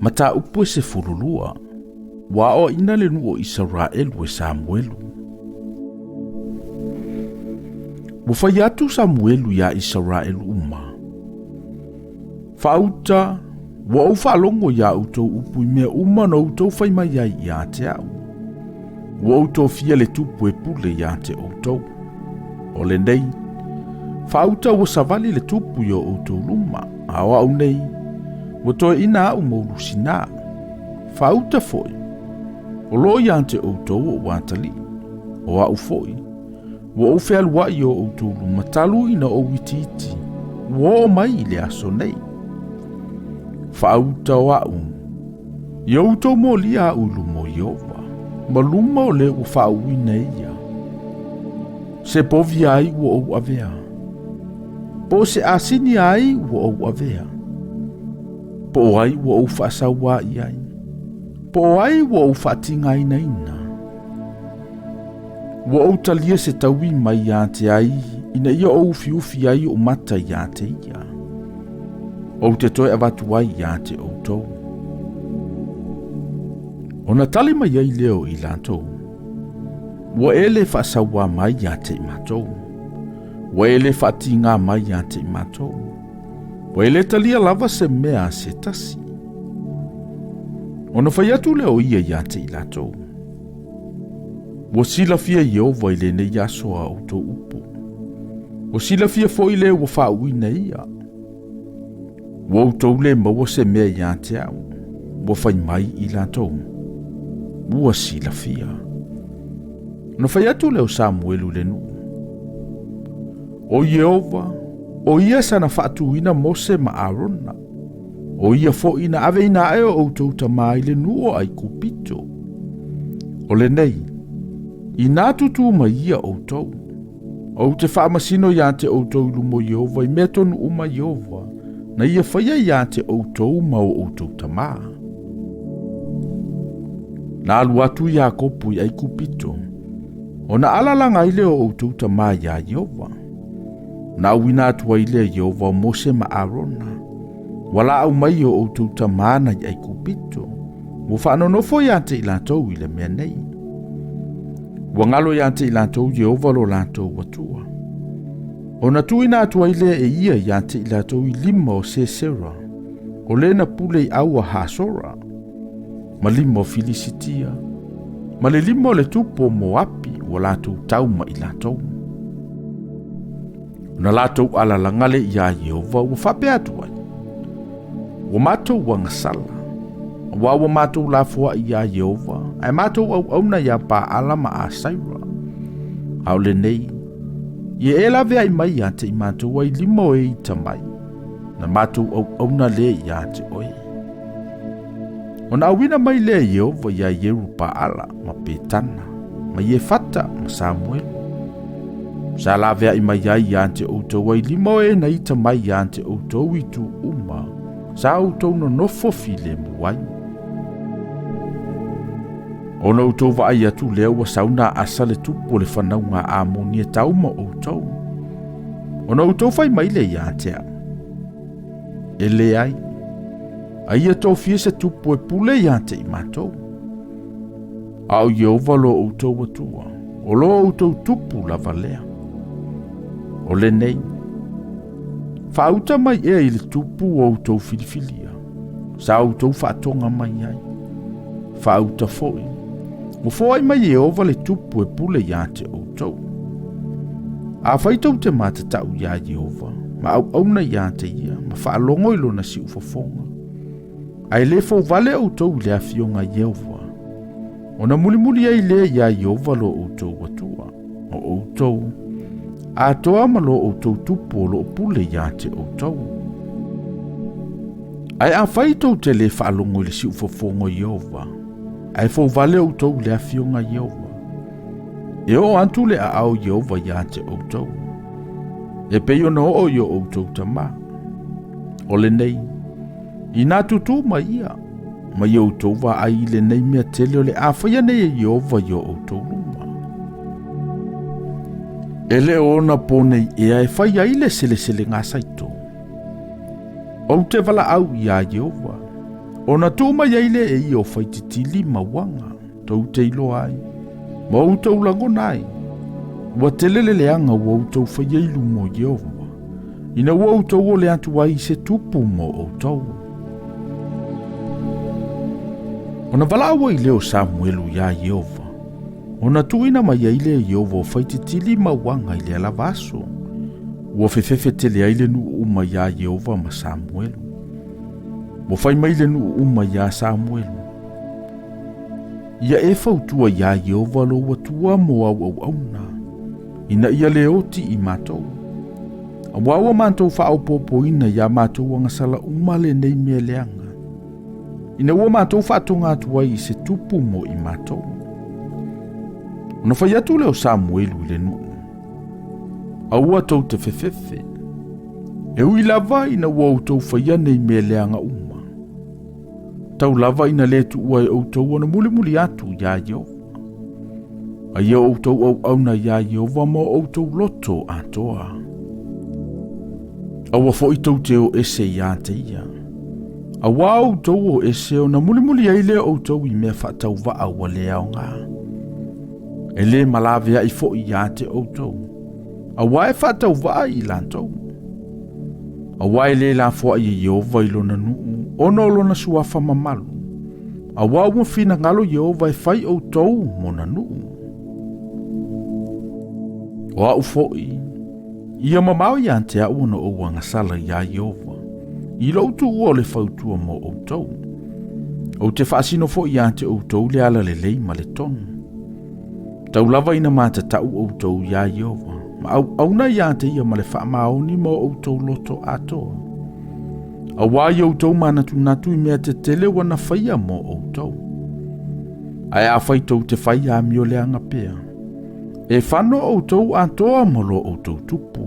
Mataupu e 12, Ua aoaina le nuu o Isaraelu e Samuelu. Ua fai atu Samuelu iā Isaraelu uma, Faauta, ua ou faalogo iā outou upu i mea uma na outou fai mai ai ia te au. Ua ou tofia le tupu e pule ia te outou. O lenei, faauta ua savali le tupu i o outou luma, a o au nei, ua toeaina au ma ulusinā. Faauta foi, o lo o ia te outou o ua atalii, o au foi, ua ou fealuai i o outou luma talu ina ou itiiti, ua oo mai i le aso nei. Faauta o au, ia outou molia au i luma o Ieova, ma luma o le ua faauuina e ia. Se povi ai ua ou avea, po o se asini ai ua ou avea, po o ai ua ou faasauā i ai, po o ai ua ou faatigainaina. Ua ou talia se taui mai iā te ai ina ia ou ufiufi ai ou mata iā te ia. Ou te toe avatu ai iā te outou. Ona tali mai ai lea o i latou, Ua e le faasauā mai iā te i matou. Ua e le faatigā mai iā te i matou. Ua e le talia lava se mea a se tasi. Ona fai atu lea o ia iā te i latou, Ua silafia Ieova i lenei aso a outou upu. Ua silafia foi le ua faauuina ia. Ua outou le maua se mea iā te au. Ua fai mai i latou. Ua silafia. Na fai atu lea o Samuelu i le nuu. O Ieova, o ia sana faatuina Mose ma Arona. O ia foi na aveina ae o outou tamā i le nuu o Aikupito. O lenei, inā tutū mai ia outou. Ou te faamasino iā te outou i luma o Ieova i mea tonu uma Ieova, na ia faia iā te outou ma o outou tamā. Na alu atu Iakopo i Aikupito, ona alalaga ai lea o outou tamā iā Ieova. Na auina atu ai lea Ieova o Mose ma Arona, ua laau mai o outou tamā na i Aikupito, ua faanonofo iā te i latou i le mea nei. Ua ngalo iā te i latou Ieova lo latou Atua. Ona tuuina atu ai lea e ia iā te i latou i lima o Sesera, o le na pule i au a Hasora, ma lima o Filisitia, ma le lima o le tupu o Moapi ua latou tau ma i latou. Ona latou alalaga lea iā Ieova ua faapea atu ai, Ua matou agasala, aua ua matou lafoai iā Ieova, ae matou auauna iā Paala ma Asaira. A o lenei, ia e laveai mai ia te i matou ai lima o e ita mai, na matou auauna lea ia te oe. Ona auina mai lea e Ieova iā Ierupaala ma Petana, ma Iefata ma Samuelu. Sa laveai mai ai ia te outou ai lima o e na ita mai ia te outou i tu uma, sa outou nonofo filemu ai. Ona outou vaai atu lea ua sauna asa le tupu o le fanauga a Amoni e tau ma outou. Ona outou fai mai lea ia te au, E leai, a ia tofia se tupu e pule ia te i matou. A o Ieova lo outou Atua, o lo outou tupu lava lea. O lenei, faauta mai ea i le tupu o outou filifilia, sa outou faatoga mai ai. Faauta foi, ua foai mai Ieova le tupu e pule ia te outou. Afai tou te matatau iā Ieova, ma auauna ia te ia, ma faalogo i lona siufofoga, ae le fouvale outou i le afioga a Ieova, ona mulimuli ai lea iā Ieova lo outou Atua, o outou, atoa ma lo outou tupu o lo o pule ia te outou. Ae afai tou te le faalogo i le siufofoga o Ieova, ae fouvale outou i le afioga a Ieova, E oo atu le aao Ieova ia te outou, e pei ona oo i o outou tamā. O lenei, inā tutū mai ia, ma i outou vaai i lenei mea tele o le a faia nei e Ieova i o outou luma. E le o ona pō nei ea e fai ai le seleselega a Saito. Ou te valaau iā Ieova. Ona tuu mai ai lea e ia o faititili ma uaga, tou te iloa ai, ma outou lagona ai, ua tele le leaga ua outou faia i luma o Ieova, ina ua outou ole atu ai i se tupu mo outou. Ona valaau ai lea o Samuelu iā Ieova, ona tuuina mai ai lea e Ieova o faititili ma uaga i lea lava aso. Ua fefefe tele ai le nuu uma iā Ieova ma Samuelu. Ua fai mai le nuu uma iā Samuelu, Ia e fautua iā Ieova lou Atua mo au auauna, ina ia le oti i matou. Auā ua matou faaopoopoina iā matou agasala uma lenei mea leaga, ina ua matou faatoga atu ai i se tupu mo i matou. Ona fai atu lea o Samuelu i le nuu, Aua tou te fefefe, e ui lava ina ua outou faia nei mea leaga uma. Tau lava ina le tuua e outou ona mulimuli atu iā Ieova. A ia outou auauna iā Ieova ma o outou loto atoa. Aua foi tou te o ese iā te ia. Auā outou o ese ona mulimuli ai lea outou i mea faatauvaa ua le aoga. E lē malaveaʻi foi iā te outou, auā e faatauvaa i latou. Auā e lē lafoaʻi e Ieova i lona nuu ona o lona suafa mamalu, auā ua finagalo Ieova e fai outou mona nuu. O aʻu foi, ia mamao iā te aʻu ona ou agasala iā Ieova, i loʻu tuua o le fautua mo outou. Ou te faasino foi iā te outou le ala lelei ma le tonu. Tau lava ina matataʻu outou iā Ieova, ma auauna iā te ia ma le faamaoni ma o outou loto atoa. Auā i outou manatunatu i mea tetele ua na faia mo outou. Ae afai tou te fai amio leaga pea, e fano outou atoa ma lo outou tupu.